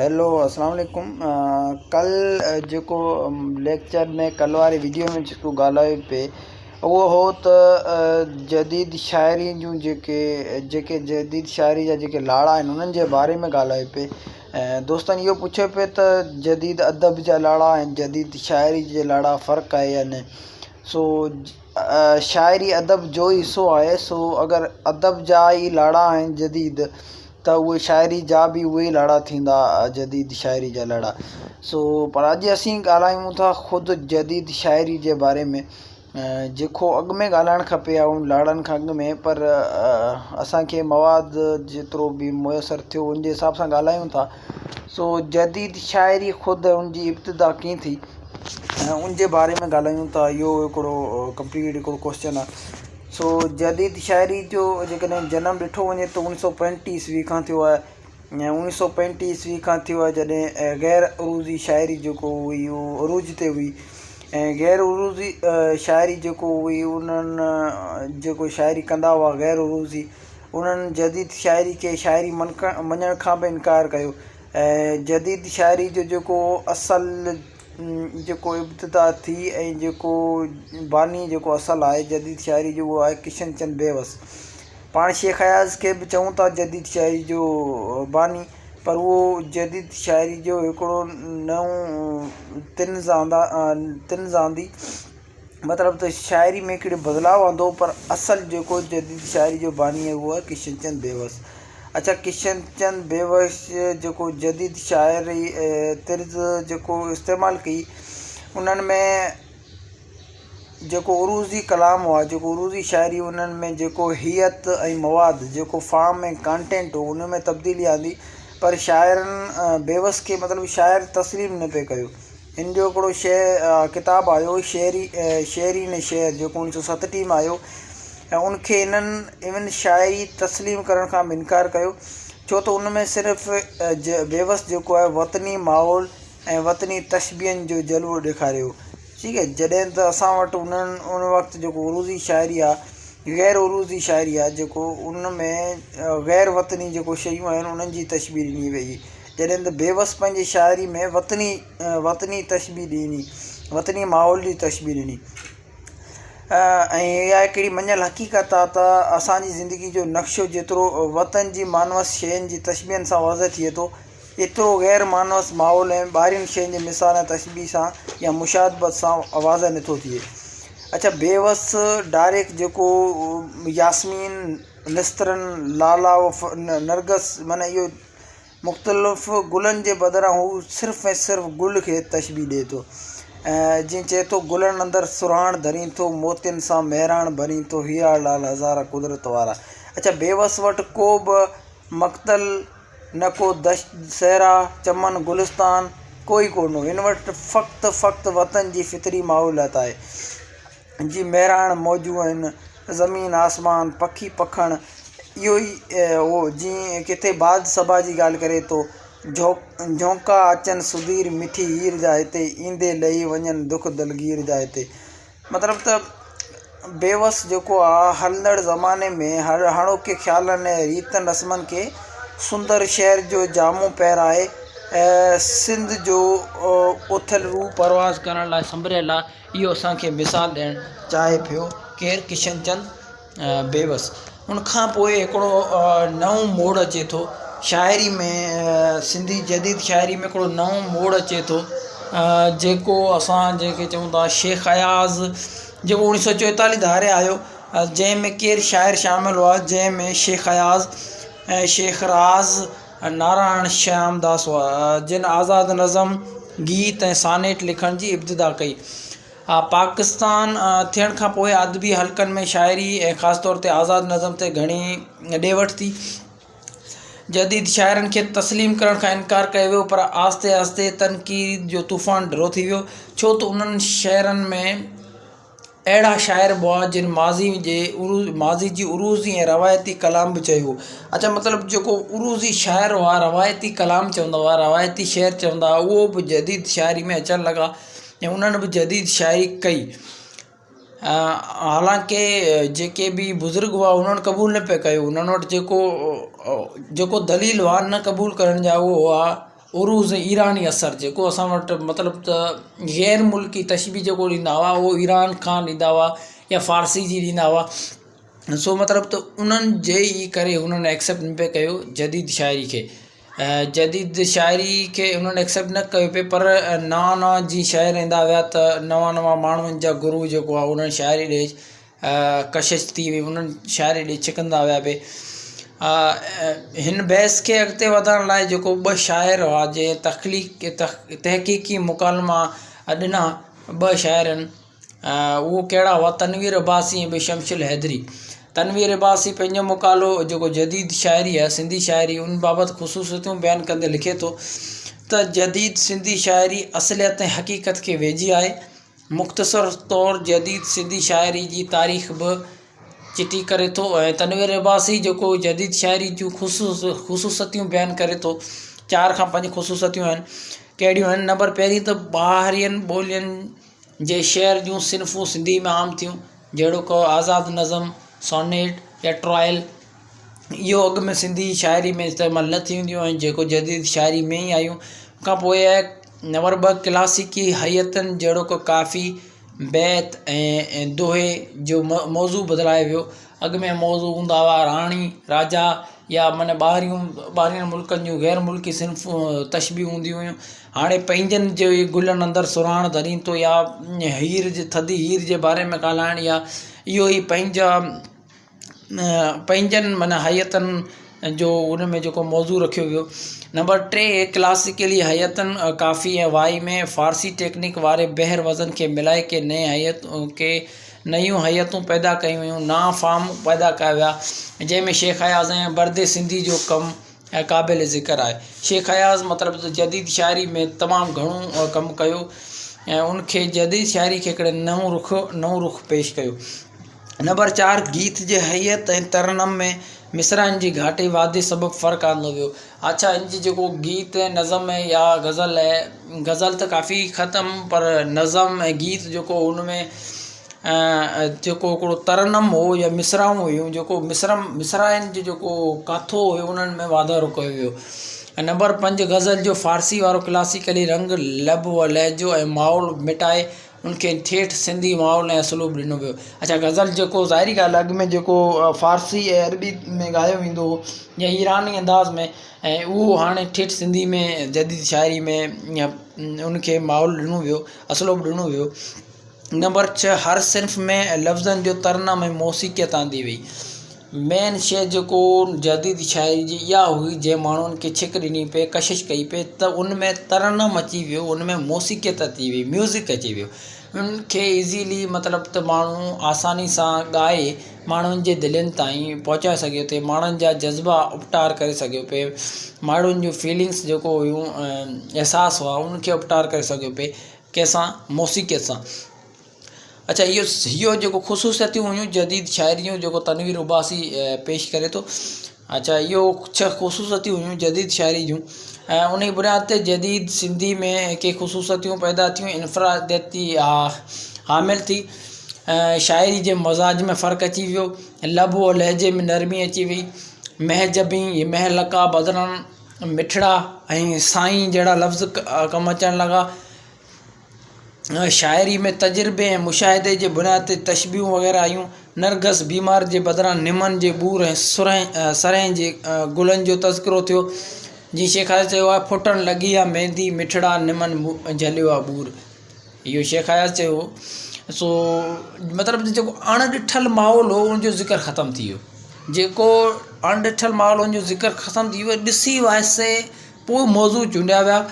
Hello اسلام عليڪم ڪل جيڪو ليڪچر ۾ ڪل واري وڊيو ۾ جيڪو ڳالهايو پئي اهو هو ته جديد شاعري جون جيڪي جيڪي جديد شاعري جا جيڪي لاڙا آهن انهن جي باري ۾ ڳالهايو پئي ۽ دوستن اهو پڇيو پئي ته جديد ادب جا لاڙا ۽ جديد شاعري جي لاڙا فرق آهي يا نه سو شاعري ادب جو ئي حصو آهي سو اگر ادب جا ئي لاڙا آهن جديد ته اهي شاعري جا به اهي ئي لاڙا ٿيندا جديد شاعري جا لاڙا سو پر اڄ اسين ڳالهايون ٿا خود جديد شاعري جي باري ۾ جيڪو اڳ ۾ ڳالهائڻ کپي ها ان لاڙن کان اڳ ۾ پر اسانکي مواد جيترو به ميسر ٿيو ان جي حساب سان ڳالهايون ٿا سو جديد شاعري خود ان جي ابتدا ڪيئن ٿي ۽ ان جي باري ۾ ڳالهايون ٿا اهو هڪڙو ڪمپليٽ هڪڙو ڪوشچن آهي سو جديد شاعري جو جيڪڏهن جنم ڏٺو وڃي ته اوڻيهه سو پنجٽيهه عيسوي کان ٿيو آهي ۽ اوڻيهه سو پنجٽيهه عيسوي کان ٿيو آهي جڏهن غير عروضي شاعري جيڪو هئي اهو عروج تي هئي ۽ غير عروضي شاعري جيڪو هئي انهن جيڪو شاعري ڪندا هئا غير عروضي انهن جديد شاعري کي شاعري مڃڻ کان به انڪار ڪيو ۽ جديد شاعري جو جيڪو اصل جيڪو ابتدا ٿي ۽ جيڪو باني جيڪو اصل آهي جديد شاعري جو اهو آهي ڪشن چند بيوس. پاڻ شيخ اياز کي به چئون ٿا جديد شاعري جو باني پر اهو جديد شاعري جو هڪڙو نئون طنز آندا طنز آندي مطلب ته شاعري ۾ هڪڙي بدلاء آندو پر اصل جيڪو جديد شاعري جو باني آهي اهو آهي ڪشن چند بيوس اڇا ڪشن چند بيوس جيڪو جديد شاعري طرز جيڪو استعمال ڪئي انهن ۾ جيڪو عروضي ڪلام هئا جيڪو عروضي شاعري انهن ۾ جيڪو هيئت ۽ مواد جيڪو فارم ۽ ڪانٽينٽ هو ان ۾ تبديلي آندي پر شاعرن بيوس کي مطلب شاعر تسليم نه پئي ڪيو هن جو هڪڙو شعر ڪتاب آيو شعري شعري نه شعر جيڪو اڻويهه سو ستٽيهه ۾ آيو ۽ ان کي هنن ايون شاعري تسليم ڪرڻ کان به انڪار ڪيو ڇو ته ان ۾ صرف بيوس جيڪو آهي وطني ماحول ۽ وطني تشبيهن جو جلوو ڏيکاريو ٺيڪ آهي جڏهن ته اسان وٽ انهن ان وقت جيڪو عروضي شاعري آهي غير عروضي شاعري آهي جيڪو ان ۾ غير وطني جيڪو شيون آهن انهن جي تشبيهه ڏني وئي جڏهن ته بيوس پنهنجي شاعري ۾ وطني وطني تشبيهه ڏني وطني ماحول جي تشبيهه ڏني ۽ اها هڪڙي مڃيل حقيقت آهي ته اسانجي زندگي جو نقشو جيترو وطن جي مانوس شين جي تشبيهن سان واضح ٿئي ٿو ايترو غير مانوس ماحول ۽ ٻاهرين شين جي مثال ۽ تشبيهه سان يا مشابهت سان واضح نٿو ٿئي اڇا بيوس ڊائريڪٽ جيڪو ياسمين نسترن لالا نرگس معنيٰ اهو مختلف گلن جي بدران هو صرف ۽ صرف گل کي تشبيهه ڏئي ٿو ۽ جيئن چئي ٿو گلن اندر سرهاڻ ڌرين ٿو موتين سان مهراڻ ڀرين ٿو هيرا لال هزارا قدرت وارا اڇا بيوس وٽ ڪو به مقتل نه ڪو دشت صحرا چمن گلستان ڪوئي ڪونه هو هن وٽ فقط فقط وطن جي فطري ماحوليات آهي جي مهراڻ موجون آهن، زمين آسمان، پکي پکڻ اهو ئي هو جيئن ڪٿي باد صبا جي ڳالهه ڪري ٿو جهونڪا اچن سڌير مٺي هير جا هتي ايندي لهي وڃن دک دلگير جا هتي مطلب ته بيوس جيڪو آهي هلندڙ زماني ۾ هر هاڻوڪي خيالن ۽ ريتن رسمن کي سندر شعر جو جامو پهرائي سنڌ جو اٿيل روح پرواز ڪرڻ لاء سنڀريل آهي اهو اسان کي مثال ڏيڻ چاهي پيو ڪير ڪشن چند بيوس ان کان پوء هڪڙو نئون موڙ اچي ٿو شاعري ۾ سنڌي جديد شاعري ۾ هڪڙو نئون موڙ اچي ٿو جيڪو اسان جنهن کي چئون ٿا شيخ اياز جيڪو اڻويهه سو چوئيتاليهه ڌاري آيو جنهن ۾ ڪير شاعر شامل هئا جنهن ۾ شيخ اياز ۽ شيخ راز نارائڻ شيام داس هئا، جن آزاد نظم، گيت ۽ سانيٽ لکڻ جي ابتدا ڪئي. پاڪستان ٿيڻ کان پوء ادبي حلقن ۾ شاعري ۽ خاص طور تي آزاد نظم تي گهڻي ڏي وٺ ٿي. جديد شاعرن کي تسليم ڪرڻ کان انڪار ڪيو ويو، پر آهستي آهستي تنقيد جو طوفان ڍرو ٿي ويو، ڇو ته انهن شعرن ۾. اهڙا شاعر به هئا جن ماضي جي ماضي جي عروضي ۽ روايتي ڪلام به چيو اڇا مطلب جيڪو عروضي شاعر هئا روايتي ڪلام چوندا هئا روايتي شعر چوندا هئا اهو به جديد شاعري ۾ اچڻ لڳا ۽ انهن به جديد شاعري ڪئي حالانڪه جيڪي به بزرگ هئا انهن قبول نه پئي ڪيو انهن وٽ جيڪو جيڪو دليل هئا نه قبول ڪرڻ جا اهو هئا. عروض ۽ ايراني اثر جيڪو اسان وٽ مطلب ته غير ملڪي تشبيهه جيڪو ڏيندا هئا اهو ايران کان ڏيندا هئا يا فارسي جي ڏيندا هئا سو مطلب ته انهن جي ئي ڪري انهن ايڪسيپٽ نه پئي ڪيو جديد شاعري کي جديد شاعري کي انهن ايڪسيپٽ نه ڪيو پئي پر نوان نوان جيئن شاعر ايندا ويا ته نوان نوان ماڻهن جا گرو جيڪو آهي انهن شاعري ڏي ڪشش ٿي وئي انهن شاعري ڏي ڇڪندا ويا پئي هن بحث کي اڳتي وڌائڻ لاء جيڪو ٻه شاعر هئا جنهن تخليق تحقيقي مڪالما ڏنا ٻه شاعرن اهو ڪهڙا هئا تنوير عباسي ۽ ٻيو شمش الحيدري تنوير عباسي پنهنجو مقالو جيڪو جديد شاعري آهي سنڌي شاعري ان بابت خصوصيتون بيان ڪندي لکي ٿو ته جديد سنڌي شاعري اصليت ۽ حقيقت کي ويجهي آهي مختصر طور جديد سنڌي شاعري جي تاريخ به چٽي ڪري ٿو ۽ تنوير عباسي جيڪو جديد شاعري جون خصوصيتون بيان ڪري ٿو چار کان پنج خصوصيتون آهن ڪهڙيون آهن نمبر پهرين ته ٻاهرين ٻولين جي شعر جون صنفون سنڌي ۾ عام ٿيون جهڙوڪ آزاد نظم سانيٽ يا ٽرائل اهو اڳ ۾ سنڌي شاعري ۾ استعمال نه ٿينديون آهن جيڪو جديد شاعري ۾ ئي آيون ان کان پوءِ آهي نمبر ٻه ڪلاسيڪي هيئتن جهڙوڪ ڪافي بيت ۽ دوهي جو موضوع بدلايو ويو اڳ ۾ موضوع هوندا هئا راڻي راجا يا معنيٰ ٻاهريون ٻاهرين ملڪن جون غير ملڪي صنفون تشبيهون هونديون هيون هاڻي پنهنجن جي گلن اندر سرهاڻ ڌرين ٿو يا هير جي ٿڌي هير جي باري ۾ ڳالهائڻ يا اهو ئي پنهنجا پنهنجن معنيٰ هيئتن جو ان ۾ جيڪو موضوع رکيو ويو نمبر ٽي ڪلاسيڪلي هيئتن ڪافي ۽ وائي ۾ فارسي ٽيڪنڪ واري بحر وزن کي ملائي ڪي نئين هيئت ڪي نيون هيئتون پيدا ڪيون ويون نوان فارم پيدا ڪيا ويا جنهن ۾ شيخ اياز ۽ بردي سنڌي جو ڪم قابل ذڪر آهي شيخ اياز مطلب ته جديد شاعري ۾ تمام گهڻو ڪم ڪيو ۽ ان کي جديد شاعري کي هڪڙي نئون رخ نئون رخ پيش ڪيو نمبر چار، گيت جي هيئت ۽ ترنم ۾ مصراعن جي گهاٽي واڌي سبب فرق آندو ويو. اڇا ان جي جيڪو گيت ۽ نظم ۽ يا غزل آهي غزل ته ڪافي ختم پر نظم ۽ گيت جيڪو ان ۾ جيڪو هڪڙو ترنم هو يا مصراعون هيون جيڪو مصرم مصراعن جو جيڪو ڪاٿو هيو انهن ۾ واڌارو ڪيو ويو ۽ نمبر پنج غزل جو فارسي وارو ڪلاسيڪلي رنگ لب و لهجو ۽ ماحول مٽائي ان کي ٺيٺ سنڌي ماحول ۽ اسلوب ڏنو ويو. اڇا غزل جيڪو ظاهري ڳالهه اڳ ۾ جيڪو فارسي ۽ عربي ۾ ڳايو ويندو هو يا ايراني انداز ۾ ۽ اهو هاڻي ٺيٺ سنڌي ۾ جديد شاعري ۾ ان کي ماحول ڏنو ويو اسلوب ڏنو ويو. نمبر ڇهه هر صنف ۾ لفظن جو ترنم ۽ موسيقيت آندي وئي. مين شيء جيڪو جديد شاعري جي اها هئي جنهن ماڻهن کي ڇڪ ڏني پئي ڪشش ڪئي پئي ته ان ۾ ترنم اچي ويو ان ۾ موسيقيت اچي وئي ميوزڪ اچي ويو ان کي ايزلي مطلب ته ماڻهو آساني سان ڳائي ماڻهن جي دلين تائين پهچائي سگهيو ٿي ماڻهن جا جذبا اپٽار ڪري سگهيو پئي ماڻهن جون فيلنگس جيڪو هيون احساس هئا ان کي اپٽار ڪري سگهيو پئي ڪنهن سان موسيقيت سان اڇا اهو اهو جيڪو خصوصيتون هيون جديد شاعري جون جيڪو تنوير عباسي پيش ڪري ٿو اڇا اهو ڇهه خصوصيتون هيون جديد شاعري جون ۽ ان جي بنياد تي جديد سنڌي ۾ ڪي خصوصيتون پيدا ٿيون انفراديتي حامل ٿي شاعري جي مزاج ۾ فرق اچي ويو لب و لهجي ۾ نرمي اچي وئي مه جبين مه لقا بدران مٺڙا ۽ سائين جهڙا لفظ ڪم اچڻ لڳا شاعري ۾ تجربي ۽ مشاهدي جي بنياد تي تشبيهون وغيره آيون. نرگس بيمار جي بدران نمن جي ٻور ۽ سرهين جي گلن جو تذڪرو ٿيو. جيئن شيخ اياز چيو آهي، ڦٽڻ لڳي آ ميندي مٺڙا نمن جهليو آ ٻور. اهو شيخ اياز چيو هو. سو مطلب ته جيڪو اڻ ڏٺل ماحول هو ان جو ذڪر ختم ٿي ويو. جيڪو اڻ ڏٺل ماحول ان جو ذڪر ختم ٿي ويو ڏسي وائسي پوء موضوع چونڊيا ويا.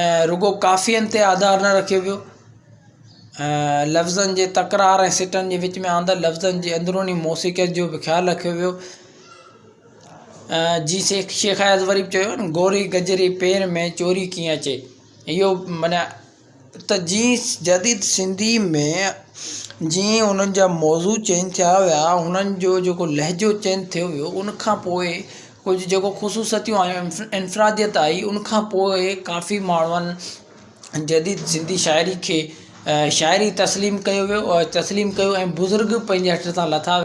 ۽ رڳو قافين تي آڌار نه رکيو ويو ۽ لفظن جي تڪرار ۽ سٽن جي وچ ۾ آندل لفظن جي اندروني موسيقيت جو به خيال رکيو ويو ۽ جي شيخ شيخ اياز وري به چيو نه گوري گجري پير ۾ چوري ڪيئن اچي اهو معنيٰ ته جي جديد سنڌي ۾ جيئن انهن جا موضوع چينج ٿيا ويا انهن جو جيڪو لهجو چينج ٿيو ويو ان کان پوء ڪجهه جيڪو خصوصيتون آيون انفراديت آئي ان کان پوء ڪافي ماڻهن جديد سنڌي شاعري کي شاعري تسليم ڪيو ويو تسليم ڪيو ۽ بزرگ پنهنجي هٺ تان لٿا.